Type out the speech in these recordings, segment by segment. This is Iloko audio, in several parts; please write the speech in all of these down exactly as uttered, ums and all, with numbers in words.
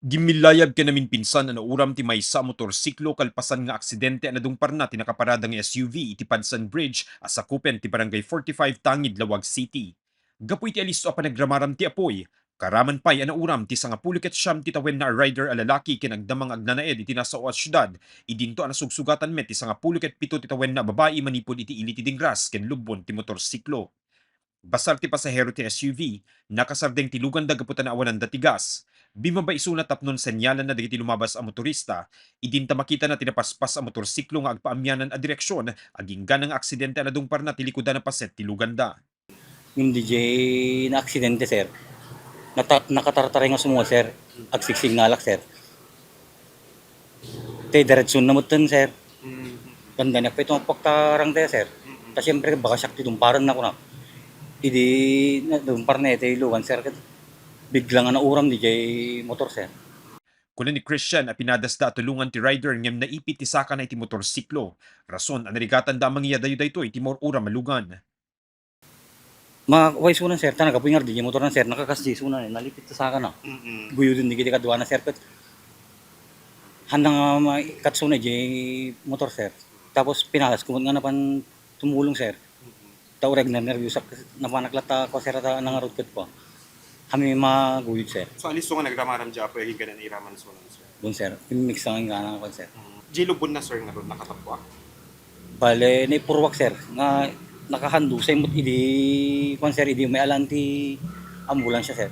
Gimmilayab ken naminpinsan a nauram ti maysa a motorsiklo kalpasan nga aksidente a nadungparna ti nakaparada nga S U V iti Padsan Bridge a sakupen ti Barangay forty-five Tangid, Laoag City. Gapu iti alisto a panagramaram ti apuy, karaman pay a nauram ti sangapulo ket siam ti tawenna a rider a lalaki ken agdama nga agnanaed iti nasao a siudad, idinto a nasugsugatan met ti sangapulo ket pito ti tawenna a babai manipud iti ili ti dingras ken lubbon ti motorsiklo. Basar ti pasahero ti S U V, nakasardeng ti luganda gapu ta naawananda ti gas. Bimmaba isuna tapno senyalanna dagiti lumabas a motorista, idinta makitana ti napaspas a motorsiklo nga agpaamianan a direksion, agingga nga aksidente a nadungparna ti likudan a paset ti luganda. Ngem diay naaksidente, sir. Nata-, nakatartarengasmo, sir. Agsigsignalak, sir. Ti diretsonna metten, sir. Mm. Dandaniak pay tumappuak ta rangtaya, sir. Mm. Ta siyempre, baka siak ti dumparenna, kunak. Idi na-, dumparna iti lugan, sir, ket bigla nga nauram diay motor, sir. Kuna ni Christian a pinadasda a tulongan ti rider ngem naipit ti sakana iti motorsiklo. Rason a narigatanda a mangiyadayo daytoy iti maur-uram a lugan. Ma-, way sunan, sir, ta naggapu ngarud diay motorna, sir, nakakas diay sunan, eh, nalipit ta sakana. Mm-mm. Guyuden dagiti kaduana, sir, ket handa nga maikkat suna diay motor, sir. Tapos pinalas ko met nga napan tumulong, sir. Mm-mm. Ta uray agnernerbios ak, napanak latta, kua, sir, ta nangarud ket kua. Kami maguyod, sir. So, alisto nga nagramaram diay apuy, agingga nairaman sunan, sir? Bon, sir. Immiksa nga ingana, kua, sir. Mm. Diay lubbonna, sir, ngarud nakatappuak? Bale, naipurruak, sir, nga nakahandusay met idi, kua, sir, idi umayalan ti ambulansya, sir.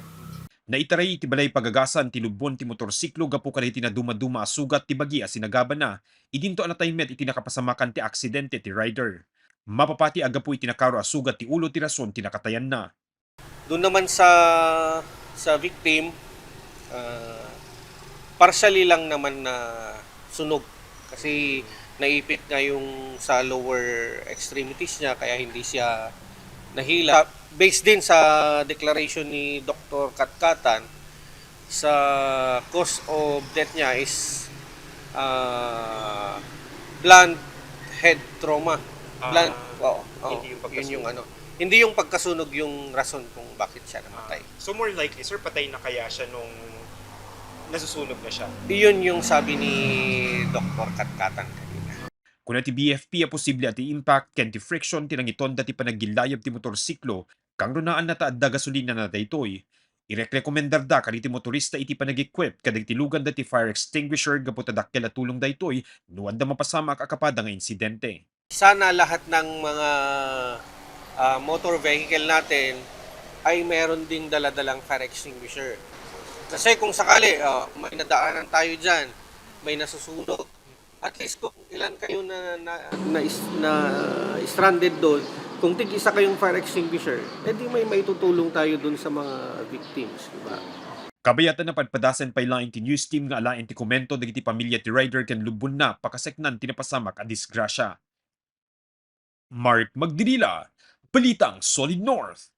Naitaray iti balay pagagasan ti lubbon ti motorsiklo gapu kadagiti nadumaduma a sugat ti bagi a sinagabana, idinto a natay met iti nakapasamakan ti aksidente ti rider. Mapapati a gapu iti nakaro a sugat ti ulo ti rason ti nakatayanna. Doon naman sa, sa victim, ah, partially lang naman na sunog. Kasi naipit nga yung sa lower extremities niya, kaya hindi siya nahila. Based din sa declaration ni Doktor Katkatan, sa cause of death niya is, ah, blunt head trauma. Ah, blunt, oo, oo, hindi yung pagkasunog. Yun yung ano. Hindi yung pagkasunog yung rason kung bakit siya namatay. Ah, so more likely, sir, patay na kaya siya nung nasusunog na siya? Iyon yung sabi ni Doktor Katkatan kanina. Kuna ti B F P a posible a ti impact ken ti friction ti nangitonda ti panaggilayab ti motorsiklo, kangrunaanna ta adda gasolinana daytoy. Irekrekomendarda kadagiti motorista iti panag-equip kadagiti luganda ti fire extinguisher gapu ta dakkel a tulong daytoy no adda mapasamak a kapada nga insidente. Sana lahat ng mga, ah, motor vehicle natin ay meron ding daladalang fire extinguisher. Kasi kung sakali, ah, may nadaanan tayo dyan, may nasusunog, at least kung ilan kayo na, na, na, is-, na stranded doon, kung tig-isa kayong fire extinguisher, edi may maitutulong tayo doon sa mga victims, di ba? Kabayatan, napadpadasen pay laeng ti news team nga alaen ti komento dagiti pamilya ti rider ken lubbonna pakaseknan ti napasamak a disgrasya. Mark Magdilila, Balitang Solid North.